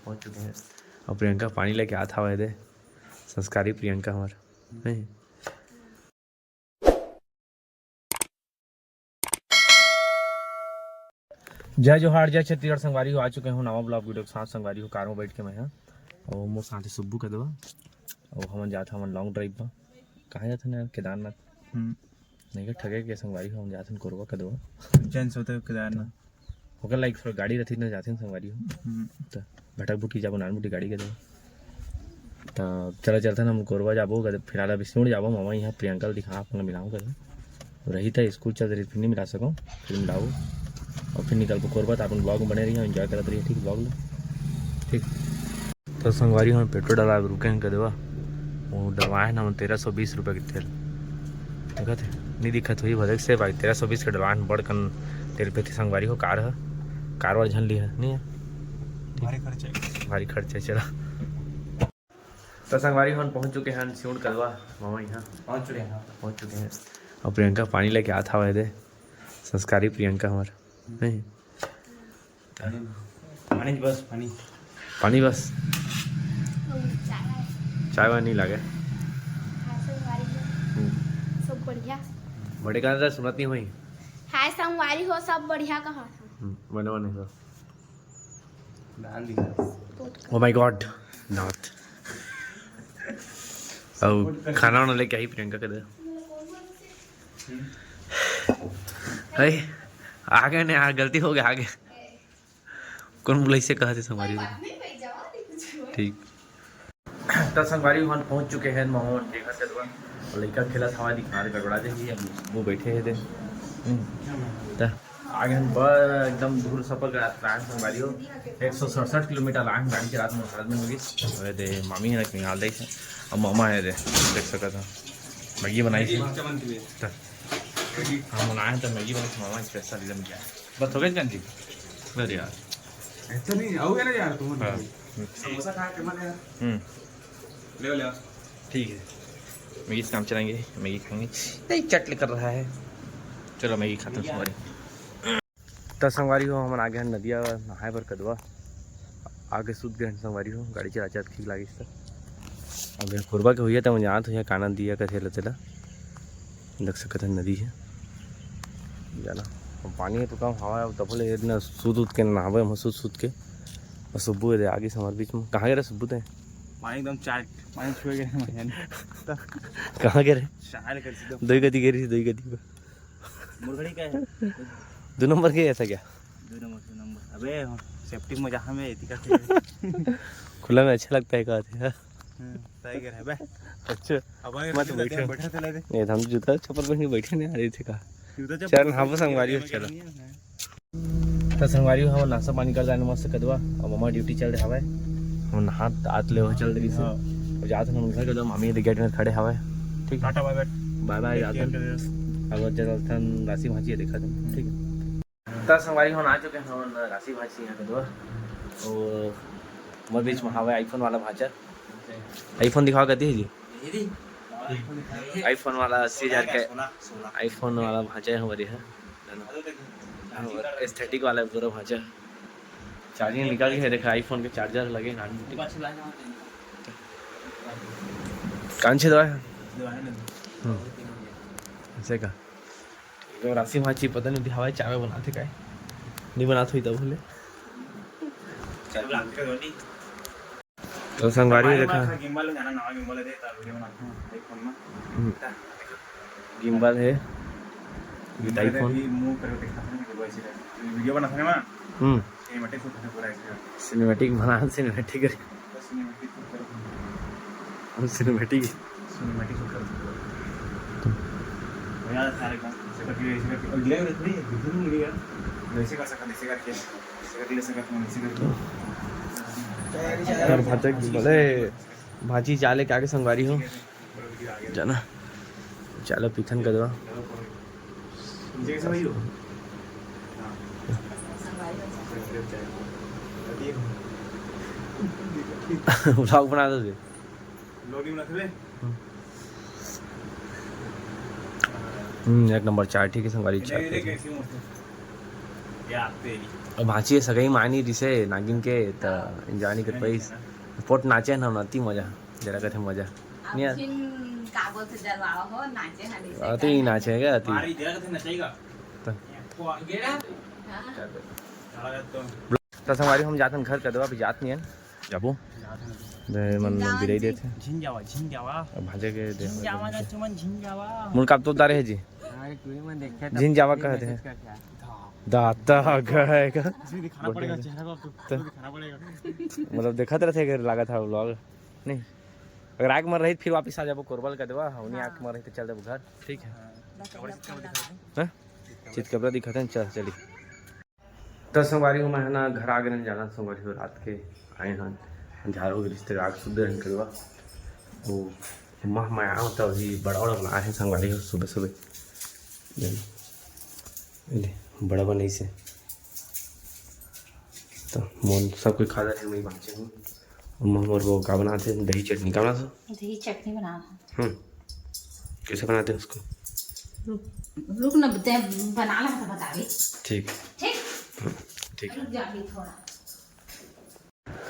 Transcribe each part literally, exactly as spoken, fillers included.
पहुंच चुके हैं। और प्रियंका पानी लेके आत हवय दे, संस्कारी प्रियंका हमार। नहीं। जय जोहार, जय छत्तीसगढ़ संगवारी हो। आ चुके हूँ नवा ब्लॉग वीडियो के साथ संगवारी हो। कार में बैठ के मैं ह और मोर साथ सुब्बू कदवा और हमन जात हवन लॉन्ग ड्राइव पर। कहाँ जात हन यार? केदारनाथ। हम्म। नहीं का ठगे के संगवारी हो, हम जात हन कोरबा कदवा। उज्जैन से होते हुए केदारनाथ। ओकर लाइक थोड़ा गाड़ी रहती ना जाते हैं संगवारी हो। हम्म। तो भटक बुटी जाबो नान बुटी गाड़ी के दो। तो चला चलते ना हम कोरबा जाबो, फिलहाल अभी सिउड़ जाबो, मामा यहाँ प्रियंका ल दिखा अपन मिलाऊँ कर। रही था स्कूल चल रही, फिर नहीं मिला सको, फिर मिलाओ और फिर निकल को कोरबा। तो अपन ब्लॉग में बने रहिए, एंजॉय करत रहिए, ठीक ब्लॉग में, ठीक। तो संगवारी हम पेट्रोल डलवा रुके हैं कदवा, वो डलवाए ना हम तेरह सौ बीस रुपये के तेल। देखत है नहीं दिखत हुई भले से भाई, तेरह सौ बीस के डलवाए बड़ कन तेल पे थी संगवारी हो। कार है, कार वाला झन ली है नहीं है। भारी खर्च है। भारी खर्च है, चला। तो संगवारी हम पहुंच चुके हैं सिउड़ कदवा मामा यहाँ। पहुंच चुके हैं। पहुंच चुके हैं। और प्रियंका पानी लेके आत हवय दे, संस्कारी प्रियंका हमार। नहीं। पानी, पानी बस, पानी। पानी बस। चाय वाय नहीं लागे। हाय संगवारी हो। हम्म। सब बढ़िया। बड़े गाना सुनत नहीं हुई। हाय संगवारी हो, सब बढ़िया कहा था। हम्म, बने बने हो। डाल दिया। Oh my God, नाथ। अब खाना वाना लेके आई प्रियंका के दे। है, आ गए ने यार, गलती हो गया, आ गए। कौन बुलाई से कहा थे संगवारी हो? ठीक। तो संगवारी हो, हम पहुंच चुके हैं मोहन के घर के दुकान। और लड़का खेला था हमारे किनारे, गड़बड़ा दे जी, अब वो बैठे हैं दे। हम्म। तो आगे हम ब-, एकदम दूर सफर करा रहे हैं संगवारी हो। एक सौ सड़सठ किलोमीटर लाइन गाड़ी चलात मोर साथ में होगी। अरे दे, मामी है ना, कहीं हाल देख। अब मामा है दे, देख सकत हो। मैगी बनाई थी। तो हम बनाए तो मैगी बनाई थी, मामा स्पेशल एकदम क्या। बस हो गया कांची? अरे यार। ऐसा नहीं, आओगे ना यार तुम। हाँ। समोसा खा के मत यार। हम्म। ले लो, ले लो। ठीक है। मैगी से काम चलाएंगे, मैगी खाएंगे। नहीं, चट कर रहा है। चलो, मैगी खाते हैं, संगवारी। तो संगवारी हो, हमन आगे हन नदिया नहाए बर कदवा। आगे सूत गए हन संगवारी हो, गाड़ी चला चला ठीक लागिस त। अब ये कोरबा के होइया त मैं जानत होइया काना दिया कथे ल तेला। देख सकत हन नदी है। जाना। अब पानी है तो कम हवा है, तब ले इतना सूत उत के नहावे हम सूत सूत के। बस सुब्बू दे आगे से हमारे बीच में। कहाँ गए रे सुब्बू ते? पानी एकदम चाट, पानी छुए गए हैं मजा नहीं। कहाँ गए रे? चाट कर सीधा। दो ही गति गिरी, दो ही गति। मुरगड़ी का है? दो नंबर के ऐसा क्या? दो नंबर, दो नंबर। अबे, सेफ्टी में जहाँ में एती का खेल। खुला में अच्छा लगता है, कहते हैं। हम्म, सही कह रहे हैं बे। अच्छा। अब मत बैठे। बैठे थे ले दे। ये हम जूता चप्पल पहन के बैठे नहीं आ रहे थे का? जूता चप्पल चल, हाँ, बस संगवारी हो, चलो। तो संगवारी हो, नाश्ता पानी कर जाने मस्त कदवा। अब मम्मा ड्यूटी चल रहे हवे। हम नहा आत ले हो चल रही से। हाँ। अब जात हम घर कदवा, मामी दे गेट में खड़े हवे। ठीक है। टाटा बाय बाय। बाय बाय, जात हन। अब चल थन राशि भांची देखा तुम। ठीक है। त संगवारी हो, आ चुके हैं हम राशि भांची यहाँ कदवा। और हमारे बीच में हवे iPhone वाला भांचा। iPhone दिखाओ कहती है जी। iPhone वाला अस्सी हजार का। iPhone वाला भांचा है हमारे यहाँ। और aesthetic वाला है पूरा भांचा। चार्जिंग निकाल के है, देखा iPhone के चार्जर लगे कान में। कान छे दवा है। हम्म। ऐसे का। तो राशि भांची पता नहीं हवाई चाय बनाते का है। नहीं बनाते हुई तब बोले। तो संगवारी देखा। गिम्बल जाना, नवा गिम्बल दे, तब वीडियो बनाते हैं iPhone में। हम्म। गिम्बल है। With iPhone। मुंह कर दिखा था ना, वीडियो बना था ना। हम्म। Cinematic shoot है पूरा इसका। Cinematic बना, cinematic। बस cinematic shoot करो। हम cinematic। Cinematic shoot करो। तो यार, सारे काम ऐसे करके, ऐसे करके, और glare नहीं, बिल्कुल नहीं glare। वैसे कर सकते, ऐसे करके, ऐसे करके ले सकते हैं, ऐसे करके। और भांचा बोले, भांची चाले क्या के संगवारी हो? जाना। चालो पीथन कदवा। Vlog बना दो जी। हम्म, एक नंबर चाय, ठीक है संगवारी, चाय। अब भांची सगई मानी रिसे नागिन के, त enjoy नहीं कर पाइस। पोट नाचे ना, अति मजा, जरा कथे मजा। नहीं यार। अति ही नाचे का, अति। त संगवारी, हम जातन घर कदवा, अभी जात नहीं है, जाबो। दे मन बिदाई देथे। झिन जावा, झिन जावा। अब भाजे के दे। झिन जावा ना तुमन, झिन जावा। मुड़ काप तो दारे है जी। अरे, टूरी मन देखे त झिन जावा टूरी कहते हैं। मैसेज करके आ। दाता गए का। इसमें दिखाना पड़ेगा चेहरा को, आपको तो दिखाना पड़ेगा। मतलब, देखत रहते अगर लागत है vlog, नहीं? अगर आँख मर रही, फिर वापस आ जाबो, कोरबल कदवा, उन्हीं हाँ। आँख मर रही तो चल देबो घर, ठीक है? हाँ। हाँ? चित कपड़ा दिखाते हैं, चल, चली। त संगवारी हो, मैं ह ना घर आ गेन, जाना संगवारी हो, रात के आए हन, अंधार हो गे रिहिस त आग सुद्ध रहन करवा। ओ, मह मैं आव त अभी बड़ा बड़ा बनाए हे संगवारी हो, सुबह सुबह। ले, ले, बड़ा बनइस हे। त मोन सब कोई खा डारे, मैं बाँचे हूँ। अम्मा हमर वो का बनाथे, दही चटनी का बनाथे? दही चटनी बनाना। हम्म, कैसे बनाते हैं उसको? रुक, रुक ना, बता, बना ला तो बता दे। ठीक। ठीक? हम्म, ठीक। रुक जा अभी थोड़ा।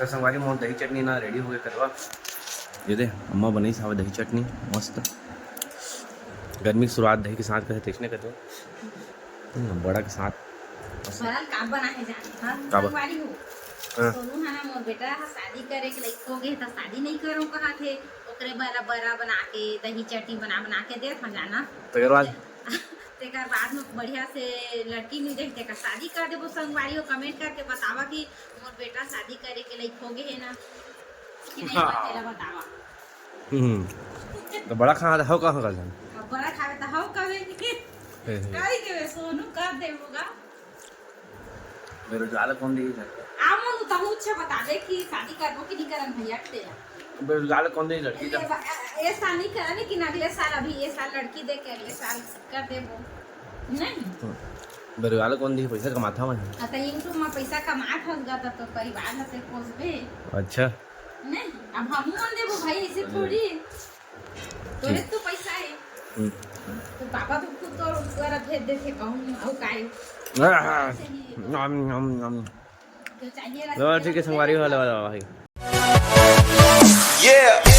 त संगवारी मोर दही चटनी ना ready हो गए कदवा। ये दे, अम्मा बनइस हवे दही चटनी, मस्त। गर्मी के शुरुआत दही के साथ करे, तइसने कदवा। हम्म, बड़ा के साथ। बड़ा का बना है जाने, हाँ? का बा-, संगवारी हो। हाँ। सोनू है ना, मोर बेटा ह शादी करे के लइक हो गए, त शादी नहीं करो कहा थे, ओकरे बरा, बरा बना के, दही चटनी बना, बना के देत ह जाना। तेकर बाद? तेकर बाद में बढ़िया से लड़की मिल जाही, तेकर शादी कर देबो। संगवारी हो, comment करके बतावा कि मोर बेटा शादी करे के लइक हो गए है ना, कि नहीं हाँ। तेला बतावा। हम्म। त बड़ा खाना त हव कहाँ कर जान? अब बड़ा खावे त हव कहे। हे, हे। कही देवे, सोनू कर देबो गा। बेरोजगार कौन देही लड़की? आ मोनू, तहूँ अच्छा बता दे कि शादी करबो कि नहीं करन भैया के तेरा। बेरोजगार कौन देही लड़की ये का? बा-, ए, ए साल नहीं करन, लेकिन अगले साल, अभी ये साल लड़की देख के अगले साल कर देबो। नहीं? हम्म। बेरोजगार कौन देही, पैसा कमाथा मैं। आ, त YouTube में पैसा कमात हस गा, त तो परिवार ल ते पोसबे। अच्छा। नहीं, अब हमू मन देबो भाई, ऐसे थोड़ी। तोरे तो पैसा है। हम्म। तो पापा तो खुद तो द्वारा भेज देथे कहूँ, अउ काहे? हाँ, हाँ। ऐसे ही। नम, नम, नम। तो चाहिए लो, ठीक है, संगवारी वाला, वाला भाई। Yeah।